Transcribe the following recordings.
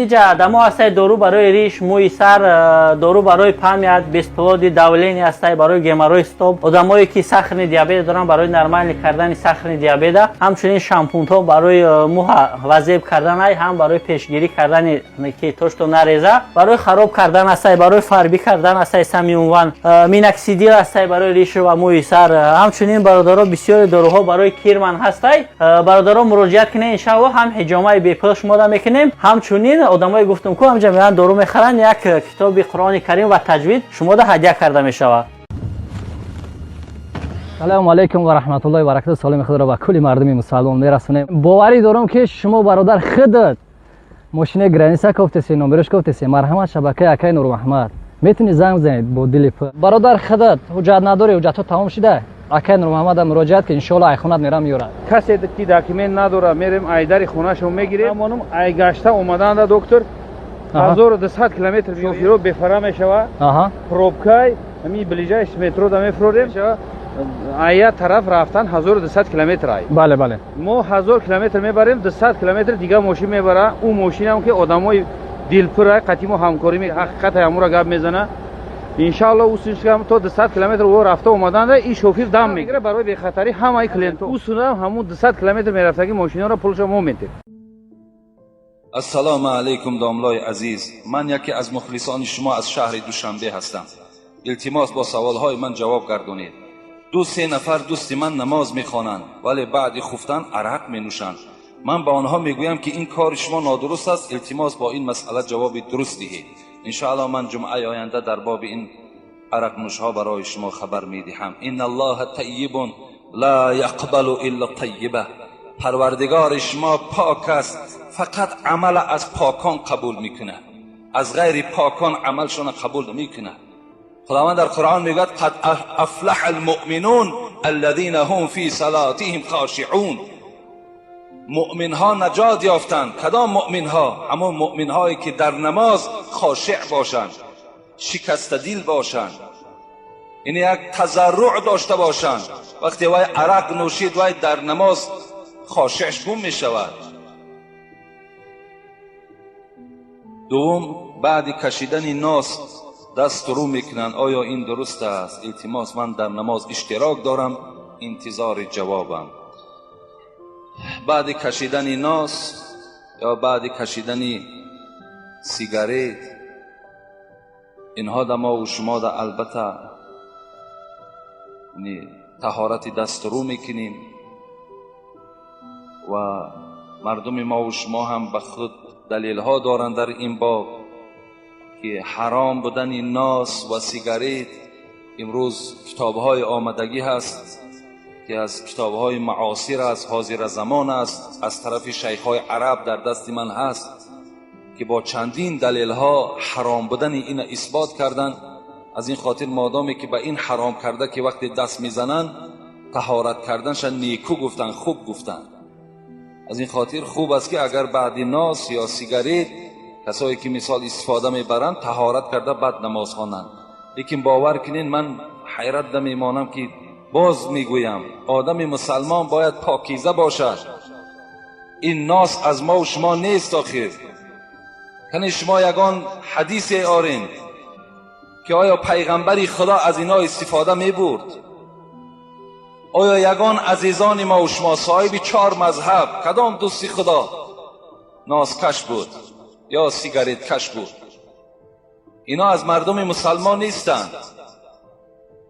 Иҷа дамо ҳастай, дору барои риш, мӯи сар, дору барои память, бесплодие, давление ҳастай, барои геморрой, стоп, одамое ки сахарный диабет доранд, барои нормальный кардани сахарный диабета. Ҳамчунин шампунҳо барои мӯҳа вазеб карданай, ҳам барои пешгирӣ кардани ки то что нареза, барои хароб кардан ҳастай, барои фарбӣ кардан ҳастай, самиунван миноксидил ҳастай барои ришу ва мӯи сар. Ҳамчунин, бародаро, бисёри доруҳо барои кирман ҳастай. Бародаро, муроҷиат кунед, иншаалло, ҳам ҳиҷомаи бепул шумода мекунем. Ҳамчунин одамое гуфтум ку ҳамҷа меоянд, дору мехаранд, як китоби Қуръони Карим ва таҷвид шумода ҳадя карда мешавад. Салому алайкум ва раҳматуллоҳи ва баракату. Саломи худро ба кулли мардуми мусалмон мерасонем. Боварӣ дорам, ки шумо, бародар, худат мошинаи граница кофтеси, номерош кофтеси. Марҳамат, шабакаи акаи Нурмаҳмад, метавонӣ занг бизанед бо дили пур. Бародар, худат ҳуҷҷат надорӣ, ҳуҷҷатҳо тамом шуда, акаи Нурмаҳмада муроҷиат ки иншоалло айхонат мерам, меёрад. Касе ки документ надора, мерем, айдари хонашо мегирем. Амонум айгашта омаданда, доктор, 1200 километр шофиро бефара мешава. Пробкай ҳамин ближайший метро да мефурорем. Ая тараф рафтан 1200 километр ай. Бале, бале. Мо 1000 километр мебарем, 200 километр дига мошин мебара. Ӯ мошинам ки одамои дилпура, қатъи мо ҳамкорӣ, ҳақиқат ҳамура гап мезана. Иншаалло, усуншам то 200 километр ӯ рафта омаданда, ин шофир дам мегира барои бехатарӣ ҳамаи клиентҳо. Ӯ сунам ҳамун 200 километр мерафтаги мошинҳоро пулшо мо метем. Ассалому алайкум, домлои азиз. Ман яке аз мухлисони шумо аз шаҳри Душанбе ҳастам. Илтимос, бо саволҳои ман ҷавоб гардонед. Ду се нафар дӯсти ман намоз мехонанд, вале баъди хуфтан арақ менӯшанд. Ман ба онҳо мегӯям, ки ин кори шумо нодуруст аст. Илтимос, бо ин масъала ҷавоби дуруст диҳед. Иншоалло, ман ҷумъаи оянда дар боби ин арақнӯшҳо барои шумо хабар медиҳам. Инна Аллоҳа таййибун ла яқбалу илла таййиба. Парвардигори шумо пок аст, фақат амала аз покон қабул мекунад, аз ғайри покон амалшона қабул намекунад. Худованд дар Қуръон мегӯяд: қад афлаҳа алмуъминун аллазина ҳум фи салатиҳим хошиъун. Муъминҳо наҷот ёфтанд. Кадом муъминҳо? Ҳамон муъминҳое ки дар намоз хошиъ бошанд, шикастадил бошанд, ин як тазарруъ дошта бошанд. Вақте вай арақ нӯшид, вай дар намоз хошиъш гум мешавад. Дуввум, баъди кашидани нос даст рӯ мекунанд, оё ин дуруст аст? Илтимос, ман дар намоз иштирок дорам, интизори ҷавобам. Баъди кашидани нос ё баъди кашидани сигарет инҳо да мову шумо да албатта таҳорати даст рӯ мекунем ва мардуми мову шумо ҳам ба худ далелҳо доранд дар ин боб, ки ҳаром будани нос ва сигарет. Имрӯз китобҳои омадагӣ ҳаст, ки аз китобҳои маосир аст, ҳозира замон аст, аз тарафи шайхҳои араб дар дасти ман ҳаст, ки бо чандин далелҳо ҳаром будани ина исбот карданд. Аз ин хотир, модоме ки ба ин ҳаром карда, ки вақте даст мезананд, таҳорат карданша неку гуфтанд, хуб гуфтанд. Аз ин хотир хуб аст, ки агар баъди нос ё сигарет касое ки мисол истифода мебаранд, таҳорат карда, баъд намоз хонанд. Лекин бовар кунед, ман ҳайрат намемонам, ки боз мегӯям, одами мусалмон бояд покиза бошад. Ин нос аз мову шумо нест. Охир кани шумо ягон ҳадисе орен, ки оё пайғамбари Худо аз ино истифода мебурд? Оё ягон азизони мову шумо, соҳиби чор мазҳаб, кадом дӯсти Худо носкаш буд ё сигареткаш буд? Ино аз мардуми мусалмон нестанд.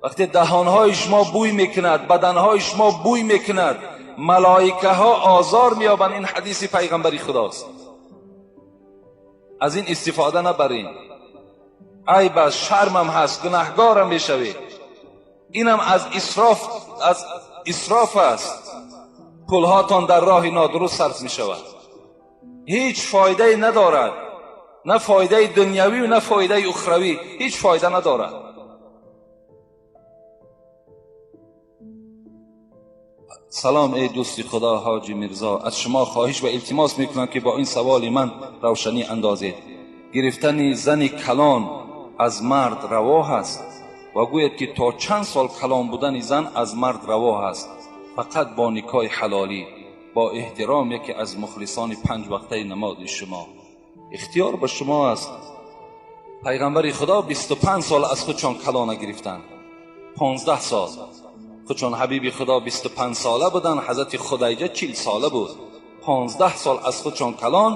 Вақте даҳонҳои шумо бӯй мекунад, баданҳои шумо бӯй мекунад, малоикаҳо озор меёбанд. Ин ҳадиси пайғамбари Худост. Аз ин истифода набарем, айб аст, шармам ҳаст, гунаҳгорам мешавед. Инам аз исроф, аз исроф аст. Пулҳотон дар роҳи нодуруст сарф мешавад, ҳеҷ фоидае надорад, на фоидаи дунявӣ, на фоидаи ухравӣ, ҳеҷ фоида надорад. Салом, эй дӯсти Худо ҳоҷи Мирзо. Аз шумо хоҳиш ва илтимос мекунам, ки бо ин саволи ман равшанӣ андозед. Гирифтани зани калон аз мард раво ҳаст? Ва гӯяд, ки то чанд сол калон будани зан аз мард раво ҳаст? фақат бо никоҳи ҳалолӣ, бо эҳтиром яке аз мухлисони панҷ вақтаи намози шумо. Ихтиёр ба шумо аст. Пайғамбари Худо 25 сол аз худшон калона гирифтанд. 15 сол. Худшон ҳабиби Худо 25 сола буданд, ҳазрати Худайҷа 40 сола буд. 15 сол аз худшон калон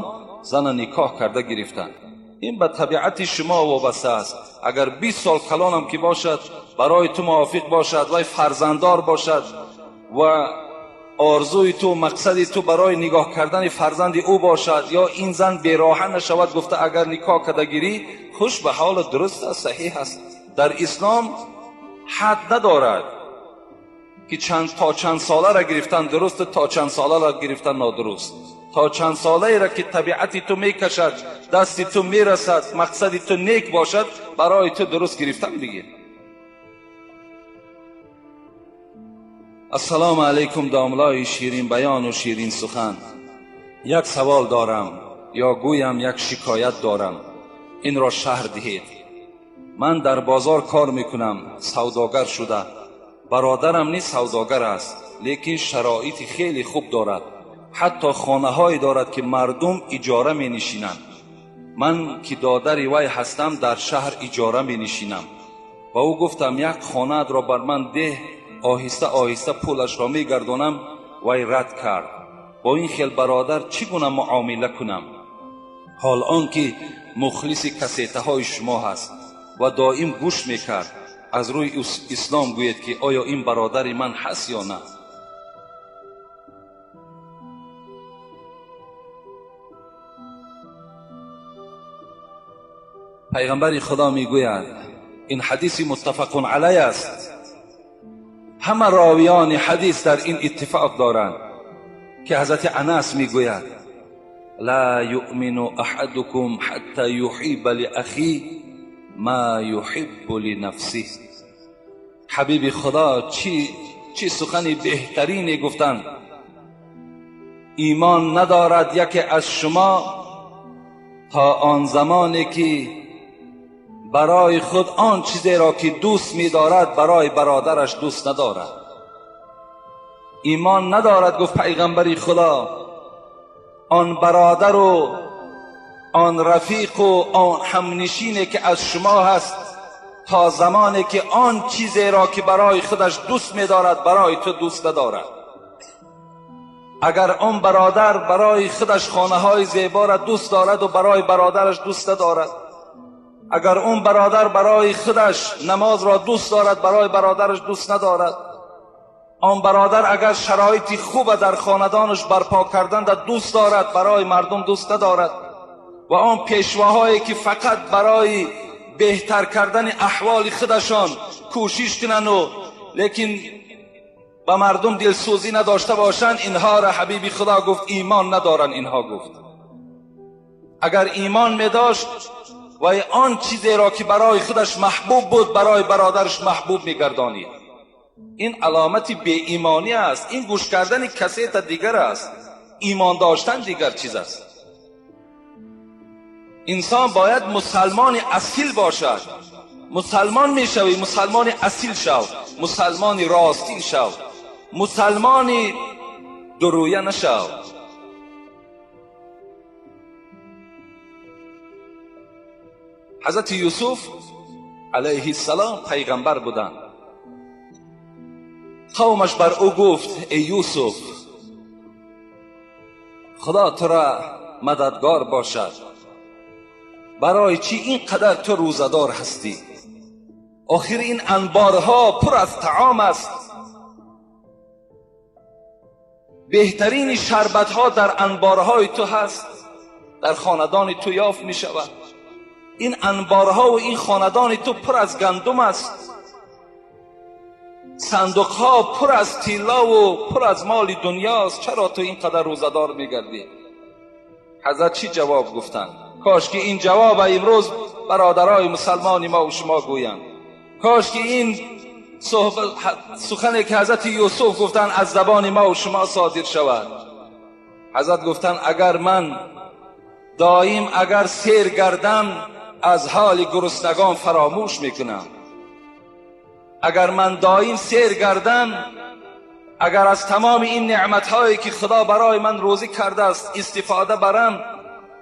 зана никоҳ карда гирифтанд. Ин ба табиати шумо вобаста аст. Агар 20 сол калонам ки бошад, барои ту мувофиқ бошад, вай фарзанддор бошад ва орзуи ту, мақсади ту барои нигоҳ кардани фарзанди ӯ бошад, ё ин зан бероҳа нашавад, гуфта агар никоҳ карда гирӣ, хуш ба ҳоли дуруст аст, саҳиҳ аст. Дар ислом ҳад надорад ки то чанд соларо гирифтан дуруст, то чанд соларо гирифтан нодуруст. То чанд солаеро ки табиати ту мекашад, дасти ту мерасад, мақсади ту нек бошад, барои ту дуруст гирифтан бигир. Ассалому алайкум домлои ширин баёну ширин сухан. Як савол дорам, ё гӯям як шикоят дорам. Инро шарҳ диҳед. Ман дар бозор кор мекунам, савдогар шуда. Бародарам низ савдогар аст, лекин шароити хеле хуб дорад. Ҳатто хонаҳое дорад ки мардум иҷора менишинанд. Ман ки додари вай ҳастам, дар шаҳр иҷора менишинам. Ба ӯ гуфтам як хонаатро бар ман деҳ, оҳиста оҳиста пулашро мегардонам. Вай рад кард. Бо ин хел бародар чӣ гуна муомила кунам? Ҳол он ки мухлиси кассетаҳои шумо ҳаст ва доим гӯш мекард. Аз рӯи ислом гӯед ки оё ин бародари ман ҳаст ё на? Пайғамбари Худо мегӯяд, ин ҳадиси муттафақун алай аст. Ҳама ровиёни ҳадис дар ин иттифоқ доранд ки ҳазрати Анас мегӯяд: ла юъмину аҳадукум ҳатта юҳибба лиахи ма юҳиббу линафсиҳ. Ҳабиби Худо чӣ сухани беҳтарине гуфтанд. Имон надорад яке аз шумо то он замоне ки барои худ он чизеро ки дӯст медорад барои бародараш дӯст надорад. Имон надорад, гуфт пайғамбари Худо, он бародару он рафиқу он ҳамнишине ки аз шумо ҳаст то замоне ки он чизеро ки барои худаш дӯст медорад барои ту дӯст надорад. Агар он бародар барои худаш хонаҳои зеборо дӯст дорад ва барои бародараш дӯст надорад, агар он бародар барои худаш намозро дӯст дорад барои бародараш дӯст надорад, он бародар агар шароити хуба дар хонадонаш барпо кардан дӯст дорад барои мардум дӯст надорад, ва он пешвоҳое ки фақат барои беҳтар кардани аҳволи худашон кӯшиш кунанд, лекин ба мардум дилсӯзӣ надошта бошанд, инҳоро ҳабиби Худо гуфт имон надоранд. Инҳо гуфт агар имон медошт ва он чизеро ки барои худаш маҳбуб буд барои бародараш маҳбуб мегардонид. Ин аломати беимонӣ аст. Ин гӯш кардани кассета дигар аст, имон доштан дигар чиз аст. Инсон бояд мусалмони асил бошад. Мусалмон мешавӣ, мусалмони асил шав, мусалмони ростин шав, мусалмони дурӯя нашав. Ҳазрати Юсуф алайҳиссалом пайғамбар буданд. Қавмаш бар ӯ гуфт: эй Юсуф, Худо тура мададгор бошад, барои чӣ ин қадар ту рӯзадор ҳастӣ? Охир ин анборҳо пур аз таом аст, беҳтарини шарбатҳо дар анборҳои ту ҳаст, дар хонадони ту ёфт мешавад. Ин анборҳо ва ин хонадони ту пур аз гандум аст, сандуқҳо пур аз тиллову пур аз моли дунёст, чаро ту ин қадар рӯзадор мегардӣ? ҳазрат чӣ ҷавоб гуфтанд? Кош ки ин ҷавоба имрӯз бародарои мусалмони мо ва шумо гӯянд. Кош ки ин сухане ки ҳазрати Юсуф гуфтанд аз забони мо ва шумо содир шавад. ҳазрат гуфтанд: агар ман доим агар сер гардам аз ҳоли гуруснагон фаромӯш мекунам. Агар ман доим сер гардам اگر از تمام این نعمتهایی که خدا برای من روزی کرده است استفاده برم،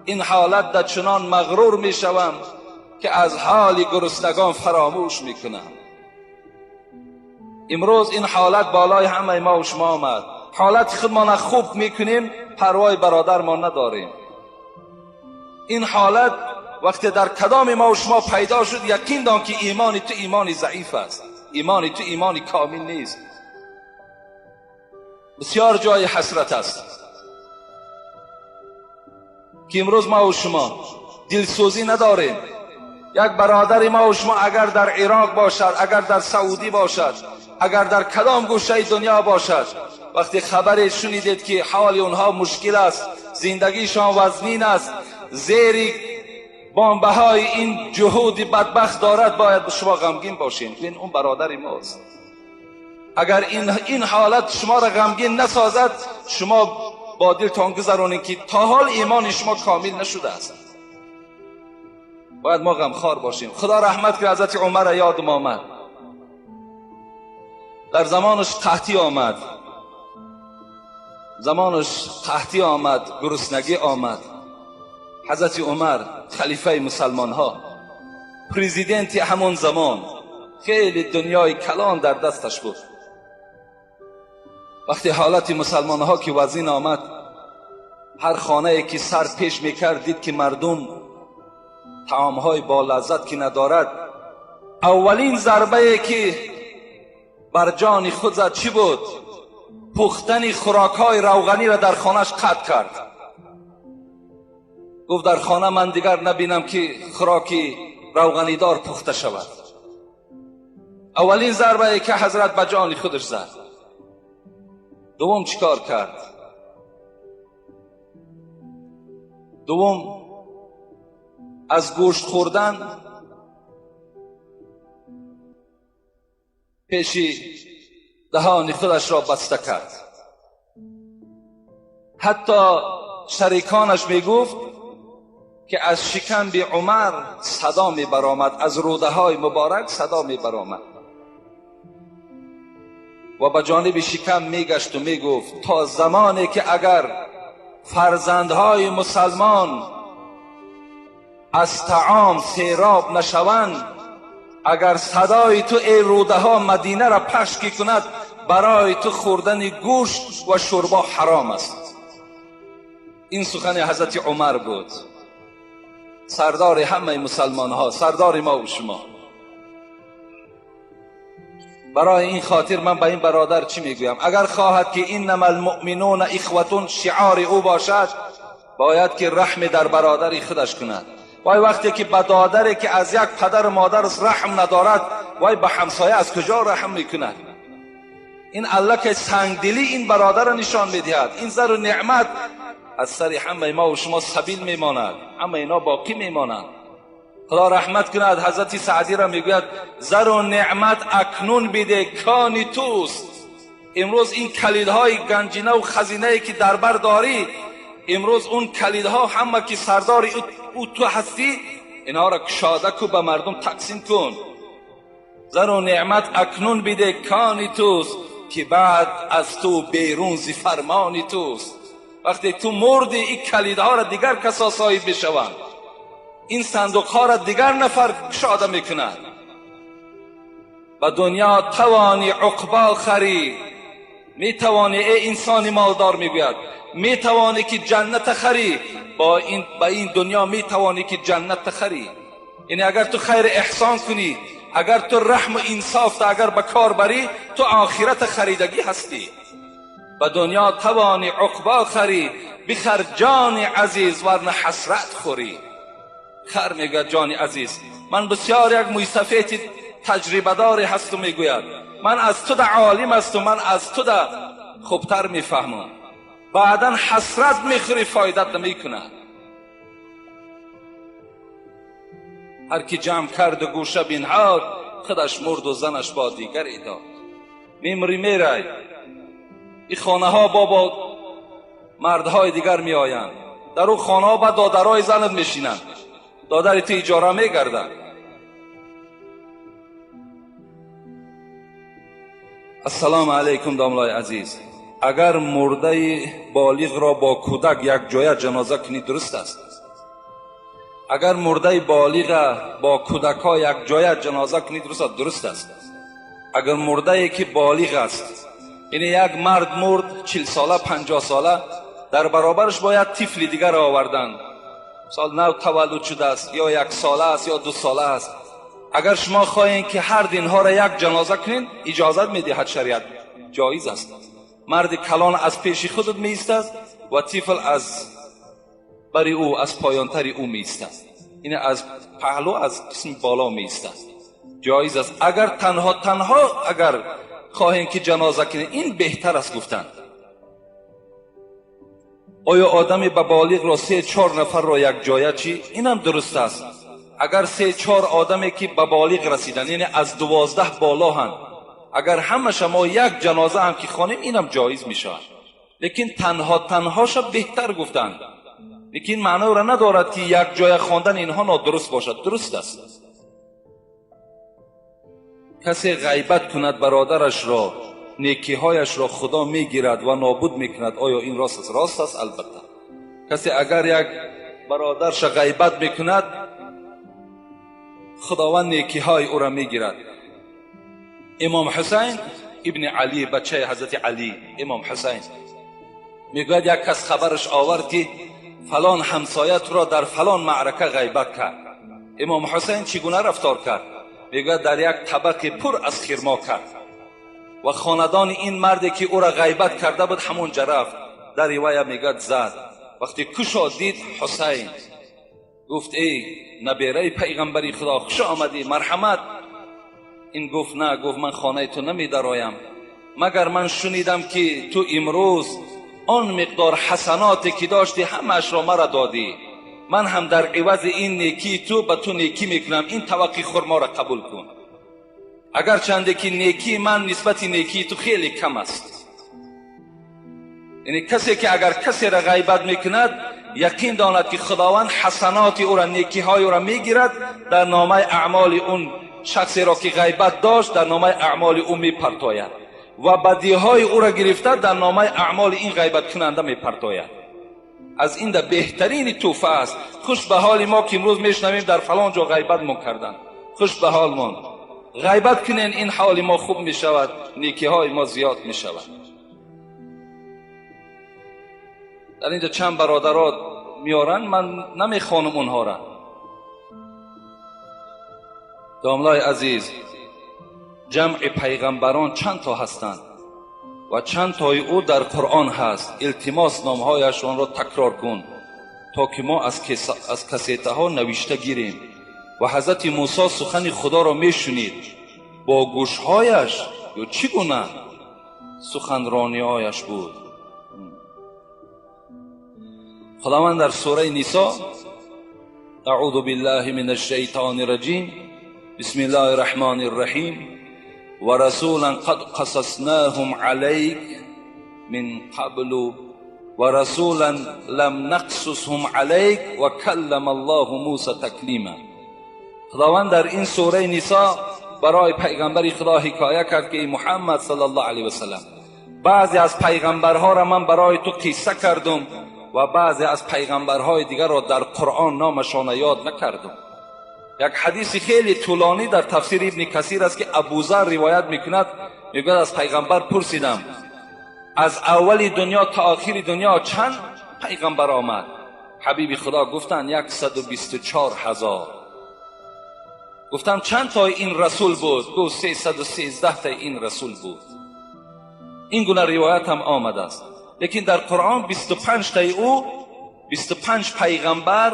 این حالت در چنان مغرور میشوم که از حال گرسنگان فراموش میکنم. امروز این حالت بالای همه ما و شما آمد. حالت خودمان خوب میکنیم، پروای برادر ما نداریم. این حالت وقتی در کدام ما و شما پیدا شد، یقین دان که ایمان تو ایمان ضعیف است، ایمان تو ایمان کامل نیست. بسیار جای حسرت است که امروز ما و شما دلسوزی نداریم. یک برادر ما و شما اگر در عراق باشد، اگر در سعودی باشد، اگر در کدام گوشه دنیا باشد، وقتی خبر شنیدید که حال اونها مشکل است، زندگیشان وزنین است، زیر بمبه های این جهود بدبخت دارد، باید شما غمگین باشین. این اون برادر ماست. اگر این حالت شما را غمگین نسازد، شما با دلتان گذرانید که تا حال ایمان شما کامل نشده است. باید ما غمخوار باشیم. خدا رحمت که حضرت عمر یادم آمد، در زمانش قحطی آمد، زمانش قحطی آمد، گرسنگی آمد. حضرت عمر خلیفه مسلمان ها، پرزیدنت همون زمان، خیلی دنیای کلان در دستش بود. وقتی حالت مسلمان ها که وزین آمد، هر خانه که سر پیش میکرد دید که مردم طعام های با لذت که ندارد. اولین ضربه که بر جان خود زد چی بود؟ پختن خوراک های روغنی را در خانهش قطع کرد. گفت در خانه من دیگر نبینم که خوراکی روغنی دار پخته شود. اولین ضربه که حضرت به جان خودش زد. دوم چیکار کرد؟ دوم از گوشت خوردن پیشی دهان خودش را بسته کرد. حتی شریکانش میگفت که از شکم بی عمر صدا می برآمد، از روده های مبارک صدا می برآمد و به جانب شکم میگشت و میگفت تا زمانی که اگر فرزندهای مسلمان از طعام سیراب نشوند، اگر صدای تو ای روده ها مدینه را پخش کند، برای تو خوردن گوشت و شربا حرام است. این سخن حضرت عمر بود، سردار همه مسلمان ها، سردار ما و شما. برای این خاطر من به این برادر چی میگویم؟ اگر خواهد که انما المؤمنون اخوتون شعار او باشد، باید که رحم در برادر خودش کند. وای وقتی که به دادری که از یک پدر و مادر رحم ندارد، وای به همسایه از کجا رحم میکند؟ این الله که سنگدلی این برادر را نشان میدهد. این زر و نعمت از سر همه ما و شما سبیل میماند، همه اینا باقی میمانند. خدا رحمت کند حضرت سعدی را میگوید زر و نعمت اکنون بده کانی توست. امروز این کلیدهای گنجینه و خزینه که در بر داری، امروز اون کلیدها همه که سردار او تو هستی، اینها را کشاده کو به مردم تقسیم کن. زر و نعمت اکنون بده کانی توست، که بعد از تو بیرون زی فرمانی توست. وقتی تو مردی این کلیدها را دیگر کسا صاحب بشوند، این صندوق ها را دیگر نفر کشاده میکند. به دنیا توانی عقبا خری، میتوانی ای انسان مالدار، میگوید میتوانی که جنت خری، با این به این دنیا میتوانی که جنت خری. یعنی اگر تو خیر احسان کنی، اگر تو رحم و انصاف اگر به کار بری، تو آخرت خریدگی هستی. به دنیا توانی عقبا خری، بخر جان عزیز ورنه حسرت خوری. خر میگوید جان عزیز، من بسیار یک مویسفید تجربه داری هستم، میگوید من از تو ده عالم هستم، من از تو ده خوبتر میفهمم. بعدا حسرت میخوری، فایدت نمیکند. هر کی جمع کرد و گوشه بینهاد، خودش مرد و زنش با دیگری داد. میمری میرای، این خانه ها با مردهای دیگر میآیند، در او خانه ها با دادرای زنت میشینند، دادر تو اجاره میگردند. Ассалому алайкум, домлаи азиз. Агар мурдаи болиғро бо кӯдак якҷоя ҷаноза кунӣ, дуруст аст? Агар мурдаи болиға бо кӯдакҳо якҷоя ҷаноза кунӣ, дуруст аст? Дуруст аст. Агар мурдае ки болиғ аст, яъне як мард мурд 40 сола, 50 сола, дар баробараш бояд тифли дигар оварданд, мисол, нав таваллуд шудааст, ё 1 сола аст, ё 2 сола аст, агар шумо хоҳед ки ҳар инҳоро як ҷаноза кунед, иҷозат медиҳад шариат, ҷоиз аст. Марди калон аз пеши худат меистад ва тифл аз бари ӯ, аз поёнтари ӯ меистад, ин аз паҳлӯ, аз қисми боло меистад, ҷоиз аст. Агар танҳо танҳо агар хоҳем ки ҷаноза кунем, ин беҳтар аст, гуфтанд. Оё одами ба болиғро се чор нафарро якҷоя чӣ? Инам дуруст аст. Агар се чор одаме ки ба болиғ расиданд, яъне аз 12 болоҳанд, агар ҳамаша мо як ҷаноза ҳам ки хонем, инам ҷоиз мешавад. Лекин танҳо танҳоша беҳтар гуфтанд. Лекин маъноро надорад ки як ҷоя хондан инҳо нодуруст бошад, дуруст аст. Касе ғайбат кунад бародарашро, некиҳояшро Худо мегирад ва нобуд мекунад. Оё ин рост аст? Рост аст, албатта. Касе агар як бародарша ғайбат мекунад, Худованд некиҳои ӯро мегирад. Имом Ҳусайн ибни Алӣ, бачаи ҳазрати Алӣ, имом Ҳусайн мегӯяд, як кас хабараш овард ки фалон ҳамсоя туро дар фалон маърака ғайбат кард. Имом Ҳусайн чӣ гуна рафтор кард? Мегӯяд, дар як табақи пур аз хирмо кард ва хонадони ин марде ки ӯро ғайбат карда буд, ҳамон ҷа рафт. Дар ривоя мегӯяд, зад. Вақте кушод, дид Ҳусайн. Гуфт: «Эй набераи пайғамбари Худо, хуш омадӣ, марҳамат». Ин гуфт: «На». Гуфт: «Ман хонаи ту намедароям, магар ман шунидам ки ту имрӯз он миқдор ҳасаноте ки доштӣ, ҳамаашро мара додӣ. Ман ҳам дар ивази ин некии ту ба ту некӣ мекунам. Ин табақи хурморо қабул кун, агарчанде ки некии ман нисбати некии ту хеле кам аст». Яъне касе ки агар касеро ғайбат мекунад, яқин донад ки Худованд ҳасаноти ӯро, некиҳои ӯро мегирад, дар номаи аъмоли он шахсеро ки ғайбат дошт, дар номаи аъмоли ӯ мепартояд ва бадиҳои ӯро гирифта, дар номаи аъмоли ин ғайбаткунанда мепартояд. Аз ин да беҳтарини тӯҳфа аст. Хуш ба ҳоли мо ки имрӯз мешунавем, дар фалон ҷо ғайбат мо карданд. Хуш ба ҳолмон. Ғайбат кунен, ин ҳоли мо хуб мешавад, некиҳои мо зиёд мешавад. Дар инҷо чанд бародарот меоранд, ман намехонам онҳоро. Домлаи азиз, ҷамъи пайғамбарон чанд то ҳастанд ва чанд тои ӯ дар Қуръон ҳаст? Илтимос, номҳояшонро такрор кун, то ки мо аз кассетаҳо навишта гирем. Ва ҳазрати Мусо сухани Худоро мешунид бо гӯшҳояш ё чӣ гуна суханрониҳояш буд? Худованд дар сураи Нисо: аъузу биллаҳи мин ашшайтони раҷим, бисми ллоҳи раҳмони рраҳим, ва расулан қад қасаснаҳум алайк мин қаблу ва расулан лам нақсусҳум алайк ва каллама Аллоҳу Муса таклима. Худованд дар ин сураи Нисо барои пайғамбари Худо ҳикоя кард ки эй Муҳаммад саллаллоҳу алайҳи васаллам, баъзе аз пайғамбарҳоро ман барои ту қисса кардум ва баъзе аз пайғамбарҳои дигарро дар Қуръон номашона ёд накардум. Як ҳадиси хеле тӯлонӣ дар тафсири Ибни Касир аст ки Абузар ривоят мекунад. Мегӯяд, аз пайғамбар пурсидам: аз аввали дунё то охири дунё чанд пайғамбар омад? Ҳабиби Худо гуфтанд: 124 000. Гуфтам: чанд тои ин расул буд? Гуфт: 313 таи ин расул буд. Ин гуна ривоят ҳам омадааст, лекин дар Қуръон 25 таи ӯ, 25 пайғамбар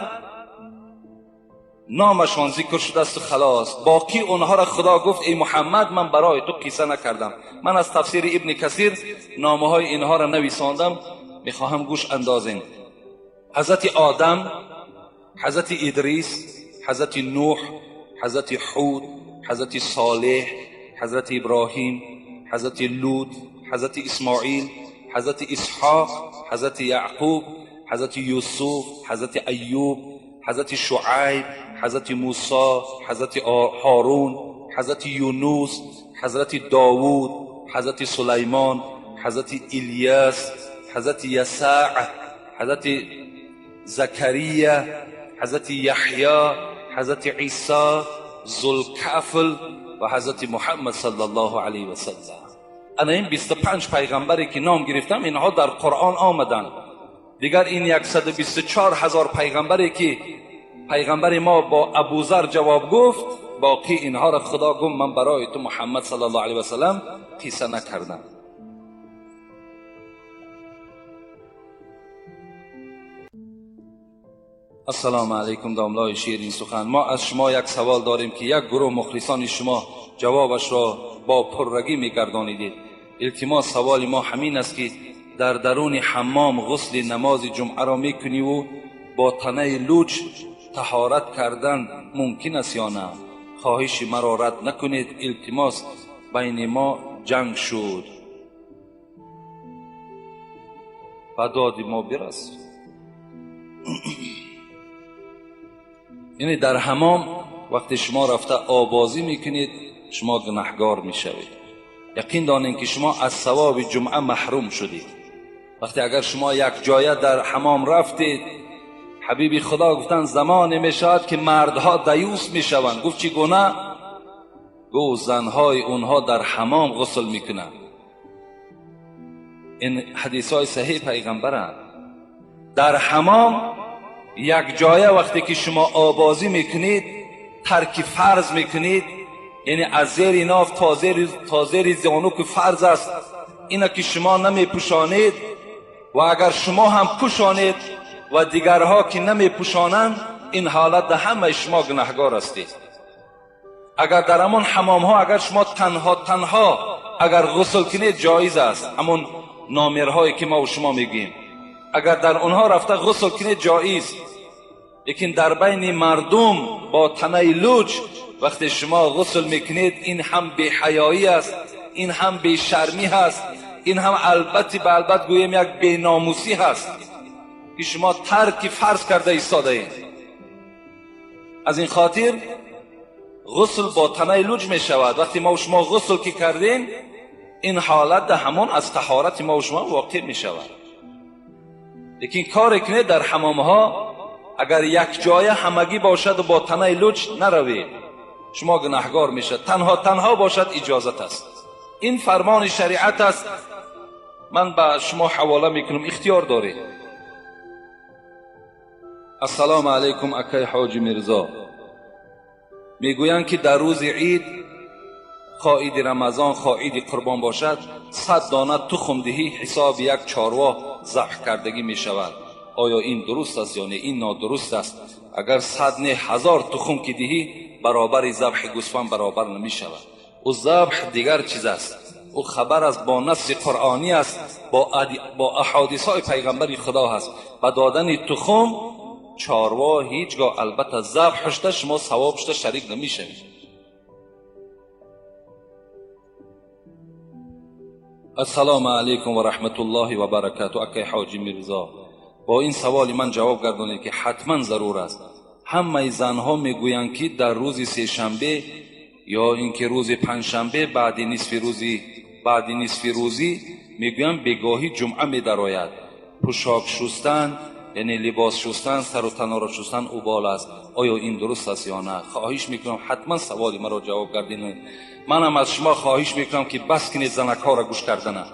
номашон зикр шудааст, халос. Боқӣ онҳоро Худо гуфт: эй Муҳаммад, ман барои ту қисса накардам. Ман аз тафсири Ибни Касир номаҳои инҳоро нависондам, мехоҳам гӯш андозем. Ҳазрати Одам, ҳазрати Идрис, ҳазрати Нӯҳ, ҳазрати Ҳуд, ҳазрати Солеҳ, ҳазрати Иброҳим, ҳазрати Лут, ҳазрати Исмоил, ҳазрати Исҳоқ, ҳазрати Яъқуб, ҳазрати Юсуф, ҳазрати Айюб, ҳазрати Шуайб, ҳазрати Мусо, ҳазрати Ҳорун, ҳазрати Юнус, ҳазрати Довуд. حضرت سلیمان، حضرت الیاس، حضرت یسع، حضرت زکریا، حضرت یحیی، حضرت عیسی، ذوالکفل و حضرت محمد صلی الله علیه و سلم. انا این 25 پیغمبری که نام گرفتم اینها در قرآن آمدند. دیگر این 124,000 پیغمبری که پیغمبر ما با ابوذر جواب گفت، باقی اینها را خدا گفت من برای تو محمد صلی الله علیه و سلم قصه نکردم. السلام علیکم داملای شیرین سخن. ما از شما یک سوال داریم که یک گروه مخلصان شما جوابش را با پررگی میگردانیدید. التماس سوال ما همین است که در درون حمام غسل نماز جمعه را میکنی و با تنه لوچ طهارت کردن ممکن است یا نه؟ خواهش مرا رد نکنید. التماس بین ما جنگ شد. به داد ما برس. یعنی در حمام وقتی شما رفته آبازی میکنید شما گناهگار میشوید. یقین دانید که شما از ثواب جمعه محروم شدید. وقتی اگر شما یک جایه در حمام رفتید، حبیبی خدا گفتن زمان میشود که مردها دیوس میشوند. گفت چگونه؟ گفت زنهای اونها در حمام غسل میکنند. این حدیث های صحیح پیغمبرند. در حمام یک جایه وقتی که شما آبازی میکنید، ترک فرض میکنید، یعنی از زیر ناف تا زیر زانو که فرض است، اینا که شما نمیپوشانید و اگر شما هم پوشانید و دیگرها که نمیپوشانند، این حالت ده همه شما گناهگار هستید. اگر در همان حمام ها اگر شما تنها اگر غسل کنید جایز است، همون نامرهایی که ما و شما میگیم، اگر در آنها رفته غسل کنید جایز. لیکن در بین مردم با تنه لوچ وقتی شما غسل میکنید، این هم بی‌حیایی است، این هم بی‌شرمی هست، این هم البته به البته گوییم یک بی‌ناموسی هست که شما ترک فرض کرده ایستاده اید. از این خاطر غسل با تنه لوچ می شود. وقتی ما و شما غسل که کردیم، این حالت ده همون از طهارت ما و شما واقع می شود. لیکن کار کنید در حمام ها اگر یک جای همگی باشد و با تنه لوچ نروید، شما گناهگار میشد. تنها باشد اجازت است. این فرمان شریعت است. من به شما حواله میکنم، اختیار دارید. السلام علیکم اکای حاجی میرزا. میگویند که در روز عید، خواه عید رمضان خواه عید قربان باشد، 100 دانه تخم دهی حساب یک چاروا ذبح کردگی می شود. آیا این درست است یا نه؟ این نادرست است. اگر 100 نه 1000 تخم که دهی برابر ذبح گوسفند برابر نمی شود. او ذبح دیگر چیز است. او خبر است، با نص قرآنی است، با احادیث های پیغمبر خدا هست. با دادن تخم چاروا هیچگاه البته ذبح شده شما ثواب شده شریک نمی شوید. السلام علیکم و رحمت الله و برکاته. اکی حاجی میرزا، با این سوال من جواب گردانید که حتما ضرور است. همه زنها میگویند که در روز سه شنبه یا اینکه روز پنجشنبه بعد نصف روزی میگویند بگاهی جمعه میدراید. پوشاک شستن یعنی لباس شستن، سر و تن را شستن اوبال است. آیا این درست است یا نه؟ خواهش میکنم حتما سوال مرا جواب گردینید. منم از شما خواهش میکنم که بس کنید زنک‌ها را گوش کردن.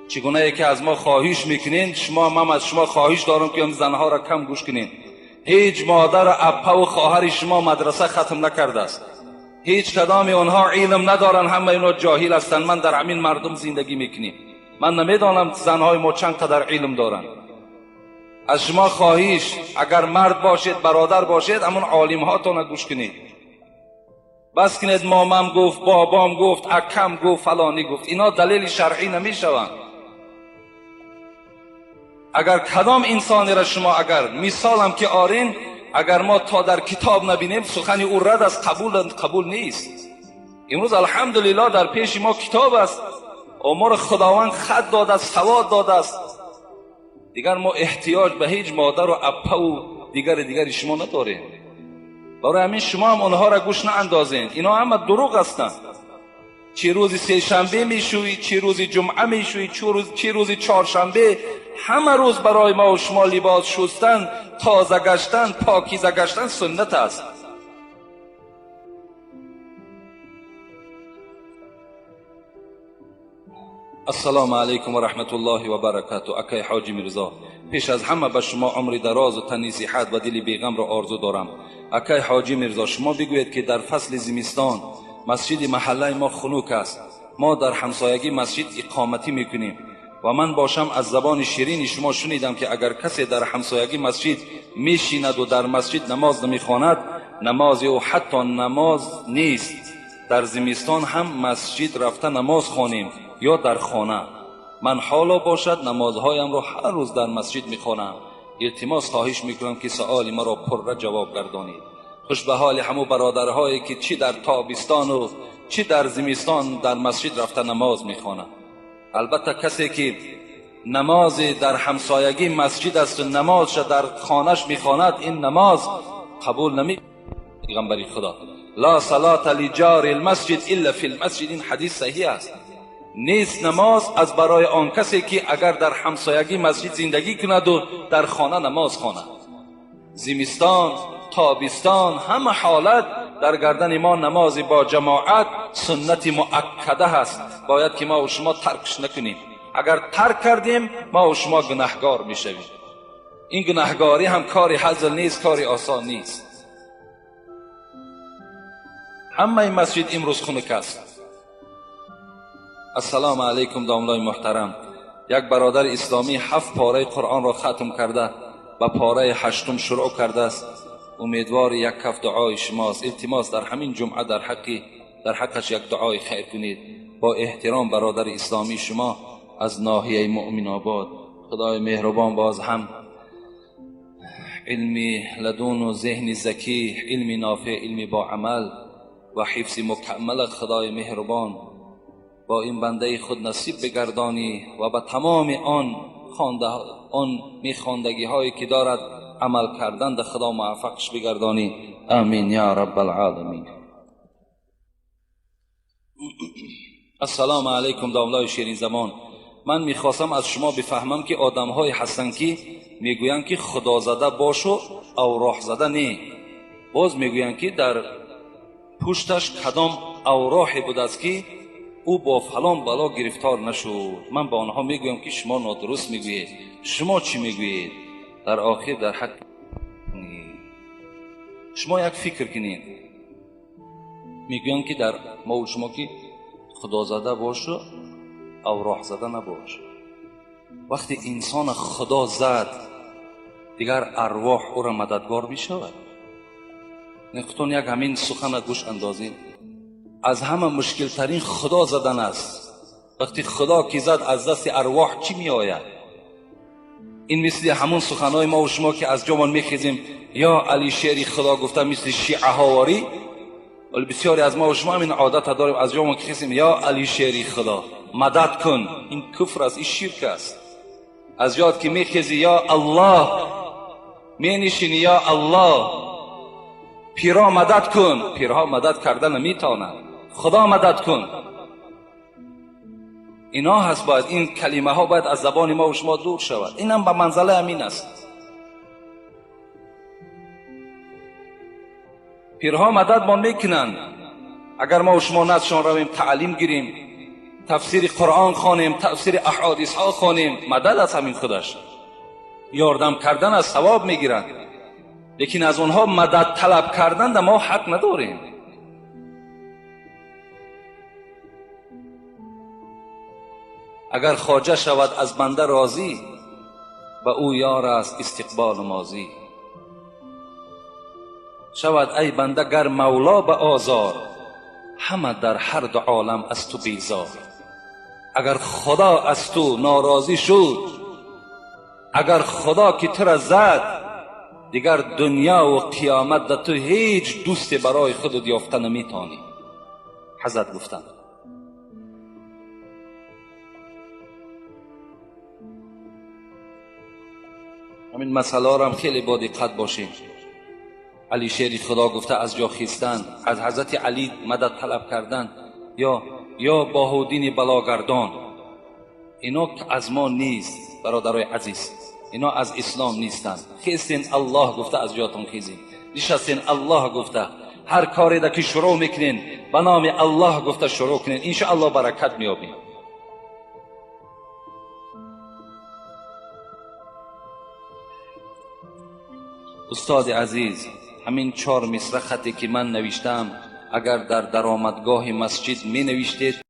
چگونه که از ما خواهش میکنین، شما من از شما خواهش دارم که زنها را کم گوش کنین. هیچ مادر اپا و خواهر شما مدرسه ختم نکرده است. هیچ کدام آنها علم ندارن، همه اینا جاهل هستند. من در همین مردم زندگی میکنیم. من نمیدانم زنهای ما چند قدر علم دارن. از شما خواهش اگر مرد باشید، برادر باشید، همون عالم هاتون گوش کنید. بس کنید مامم گفت، بابام گفت، اکم گفت، فلانی گفت. اینا دلیل شرعی نمیشوند. اگر کدام انسانی را شما اگر مثالم که آرین، اگر ما تا در کتاب نبینیم سخن او رد است، قبول نیست. امروز الحمدلله در پیش ما کتاب است و ما را خداوند خط داده است، سواد داده است. دیگر ما احتیاج به هیچ مادر و اپا و دیگر شما نداریم. برای همین شما هم آنها را گوش ناندازین. اینا همه دروغ هستند. Чӣ рӯзи сешанбе мешӯӣ, чӣ рӯзи ҷумъа мешӯӣ, чӣ рӯзи чоршанбе, ҳама рӯз барои мо ва шумо либос шустан, тоза гаштан, покиза гаштан суннат аст. Ассалому алайкум ва раҳматуллоҳи ва баракату. Акай Ҳоҷи Мирзо, пеш аз ҳама ба шумо умри дарозу тани сиҳат ва дили беғамро орзу дорам. Акай Ҳоҷи Мирзо, шумо бигӯед ки дар фасли зимистон масҷиди маҳаллаи мо хунук аст. Мо дар ҳамсоягӣ масҷид иқоматӣ мекунем ва ман бошам аз забони ширини шумо шунидам ки агар касе дар ҳамсоягӣ масҷид мешинаду дар масҷид намоз намехонад, намози ӯ ҳатто намоз нест. Дар зимистон ҳам масҷид рафта намоз хонем ё дар хона. Ман ҳоло бошад намозҳоямро ҳар рӯз дар масҷид мехонам. Илтимос хоҳиш мекунам ки суоли маро пурра ҷавоб гардонед. Хуш ба ҳоли ҳамун бародарҳое ки чӣ дар тобистону чӣ дар зимистон дар масҷид рафта намоз мехонанд. Албатта касе ки намози дар ҳамсоягӣ масҷид асту намозша дар хонаш мехонад, ин намоз қабул нами. Паёмбари Худо ла салата лиҷари лмасҷид илла фи лмасҷид, ин ҳадис саҳиҳ аст. Нест намоз аз барои он касе ки агар дар ҳамсоягӣ масҷид зиндагӣ кунаду дар хона намоз хонад. Зимистон, тобистон, ҳама ҳолат дар гардани мо намози бо ҷамоат суннати муаккада ҳаст. Бояд ки мо ва шумо таркш накунем. Агар тарк кардем, мо ва шумо гунаҳгор мешавем. Ин гунаҳгорӣ ҳам кори ҳазл нест, кори осон нест. Ҳамаи масҷид имрӯз хунук аст. Ассалому алайкум домлои муҳтарам. Як бародари исломӣ 7 пораи Қуръонро хатм карда, ба пораи 8 шурӯъ кардааст. Умедвори як каф дуои шумост. Илтимос дар ҳамин ҷумъа дар ҳаққаш як дуои хайр кунед. Бо эҳтиром бародари исломии шумо аз ноҳияи Муъминобод. Худои меҳрубон боз ҳам илми ладуну зеҳни закӣ, илми нофеъ, илми боамал ва ҳифзи мукаммала Худои меҳрубон бо ин бандаи худ насиб бигардонӣ ва ба тамоми он мехондагиҳое ки дорад амал кардан дар Худо муваффақш бигардонӣ. Амин я раббал оламин. Ассалому алайкум домлои ширинзабон. Ман мехостам аз шумо бифаҳмам ки одамҳое ҳастанд ки мегӯянд ки худозада бошу авроҳзада не. Боз мегӯянд ки дар пушташ кадом авроҳе будааст ки ӯ бо фалон бало гирифтор нашуд. Ман ба онҳо мегӯям ки шумо нодуруст мегӯед. Шумо чӣ мегӯед? Дар охир дар ҳақ шумо як фикр кунед. Мегӯянд ки дар мо шумо ки худозада бошу авроҳзада набош. Вақте инсон худо зад, дигар арвоҳ ӯро мададгор мешавад. Худтон як ҳамин сухана гӯш андозед. Аз ҳама мушкилтарин худо задан аст. Вақти худо ки зад, аз дасти арвоҳ чӣ меояд? Ин мисли ҳамун суханҳои мо ва шумо ки аз ҷомон мехезем, ё али шери худо гуфта, мисли шиаҳоворӣ. Вале бисёре аз мо ва шумо ҳамин одата дорем, аз ҷомон ки хезем, ё али шери худо мадад кун. Ин куфр аст, ин ширк аст. Аз ёд ки мехези, ё аллоҳ менишини, ё аллоҳ пирҳо мадад кун. Пирҳо мадад карда наметавонанд, худо мадад кун. Ино ҳаст, бояд ин калимаҳо бояд аз забони мо ва шумо дур шавад. Инам ба манзалаи ҳамин аст. Пирҳо мададмон мекунанд. Агар мо ва шумо наздшон равем, таълим гирем, тафсири Қуръон хонем, тафсири аҳодисҳо хонем, мадад аз ҳамин худаш. Ёрдам кардан аз савоб мегиранд, лекин аз онҳо мадад талаб кардан да мо ҳақ надорем. Агар хоҷа шавад аз банда розӣ, ба ӯ ёр аст истиқболу мозӣ. Шавад ай банда гар мавло ба озор, ҳама дар ҳар ду олам аз ту безор. Агар худо аз ту норозӣ шуд, агар худо ки тура зад, дигар дунёву қиёмат да ту ҳеҷ дӯсте барои худат ёфта наметавонӣ. Ҳазрат гуфтанд. Ҳамин масъалаҳоро ҳам хеле бо диққат бошем. Али шери худо гуфта аз ҷо хистан, аз ҳазрати Али мадад талаб кардан, ё Ё Баҳоуддини Балогардон. Ино аз мо нест, бародарои азиз, ино аз ислом нестанд. Хестен, Аллоҳ гуфта аз ҷотон хезин, нишастен, Аллоҳ гуфта. Ҳар кореда ки шурӯъ мекунен, ба номи Аллоҳ гуфта шурӯъ кунен, иншоаллоҳ баракат меёбем. Устоди азиз, ҳамин 4 мисра хате ки ман навиштам, агар дар даромадгоҳи масҷид менавиштед.